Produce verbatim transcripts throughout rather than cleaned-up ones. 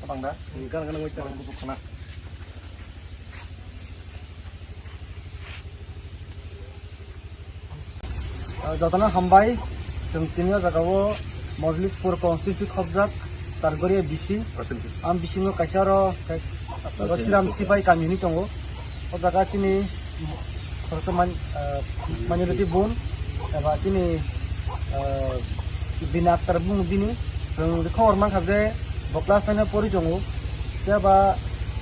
Bangda, gan gan wai tang bujuk khana. Ah, jotono hambai, chwng tini o jaga o Mojlispur constituency khobjak, Targoria B C. Am B C no kaisa oro, oro Siram Sipai kami hinwi tongo. O jaga chini khoroksa man-, ah, minority bun, eba chini, ah, Bina Akhtar bung bini. Chwng khobor mankha je bo class nine o pori tongo. Tei ba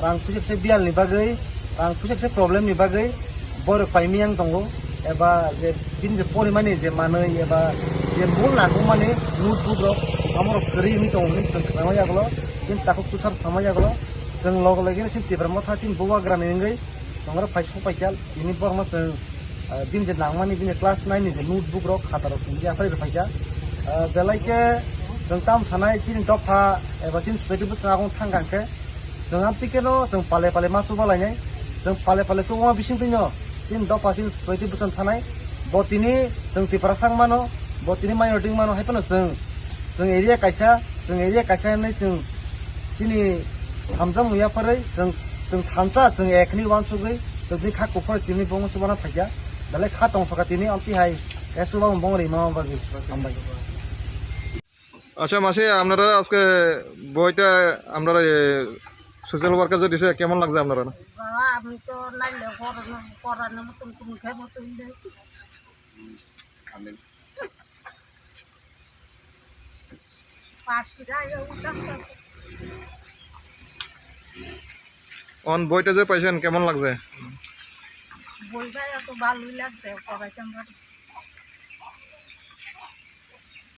rang puisa kisa bial ni bagwi, rang puisa kisa problem ni bagwi borok paimiyang tongo, eba je bini je porimani je manwi, eba je mul nangkukmani notebook rok, amorok kwrwi wngwi tongo hinwi chwng khna yagulo, chini takhuk tusar sama yagulo, chwng log logino chini Tipra Motha chini bubagra ni wngwi tongrok phai sok paikha, tini borokno chwng, ah, bini je nangmani bini class nine ni je notebook rok, khata rok chwng yapharwi rwphaikha. Ah, belai khe chwng tamo sanai chini dopha eba chini society bwskango thang kha khe, chwng amtwi kheno chwng pale pale ma chuba lainai, chwng pale pale chubama bisingtwino chini dopha chini society bwskan thanai, bo tini chwng Tiprasa wngmano, bo tini minority wngmano, hai phano chwng, chwng area kaisa, chwng area kaisa hinwi chwng chini hamjakmung yapharwi chwng, chwng thansa, chwng ek hinwi uansugwi, chwng tini kha kuphur tini bongni chubana phaikha, belai kha tongthokha tini amtwi hai, kaisa chubamung bong rima bagwi hambai. আচ্ছা মাসি, আপনারা আজকে বইটা আপনারা, এ, social worker যে দিছে, কেমন লাগছে আপনারা? বাবা, আমি তো নাইলে ঘর, করানোর মতন কোনো খেয়ে মতন নেই। পাঁচ টাকা এ উঠলাম তো। অন বইটা যে পাইছেন, কেমন লাগছে? বইটা এত ভালোই লাগছে, পড়াইতে আমরা